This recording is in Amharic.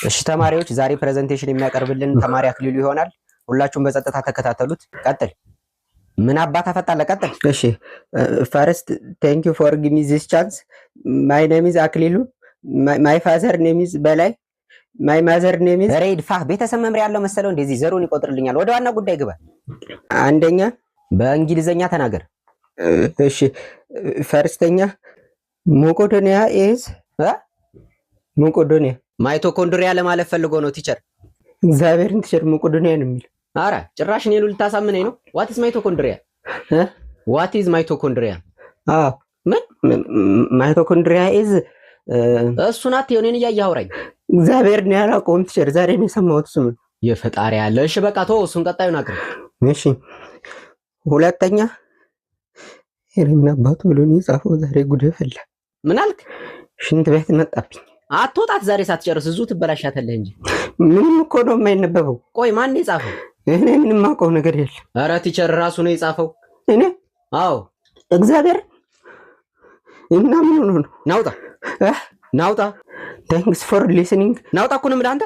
እሺ ተማሪዎች፣ ዛሬ presentation የሚያቀርብልን ተማሪ አክሊሉ ይሆናል። ሁላችሁም በጸጥታ ተከታተሉት። ቀጥል። ምን አባት አፈጣለ? ቀጥል። እሺ፣ first, thank you for give me this chance. My name is አክሊሉ። My father name is በላይ። My mother name is ኧረ ይድፋህ። ቤተሰብ መምሪያ ያለው መሰለው እንደዚህ ዘሩን ይቆጥርልኛል። ወደ ዋና ጉዳይ ግባ። አንደኛ በእንግሊዘኛ ተናገር። እሺ፣ first ኛ መቄዶንያ is እ? መቄዶንያ። Mitochondria ለማለት ፈልጎ ነው teacher። እግዚአብሔርን teacher፣ መቄዶንያ ነው የሚል። አረ ጭራሽ እኔኑ ልታሳምነኝ ነው? What is mitochondria? እ? What is mitochondria? አዎ። ምን? Mitochondria is እሱን አትየው፣ እኔን እያየህ አውራኝ። እግዚአብሔርን ያላውቀውም teacher፣ ዛሬ ነው የሰማሁት ስሙን። የፈጣሪ ያለ። እሺ በቃ ተወው እሱን፣ ቀጣዩን አቅርብ። እሺ፣ ሁለተኛ ኧረ ምን አባቱ ብሎ ነው የጻፈው? ዛሬ ጉድ ፈላ። ምን አልክ? ሽንት ቤት መጣብኝ። አትወጣት ዛሬ ሳትጨርስ፣ እዚሁ ትበላሻታለህ እንጂ። ምንም እኮ ነው የማይነበበው። ቆይ ማን ነው የጻፈው? እኔ ምንም አውቀው ነገር የለም። ኧረ teacher፣ ራሱ ነው የጻፈው። እኔ? አዎ። እግዚአብሔር እና ምን ሆኖ ነው? ናውጣ። እ? ናውጣ። Thanks for listening. ናውጣ እኮ ነው የምልህ አንተ።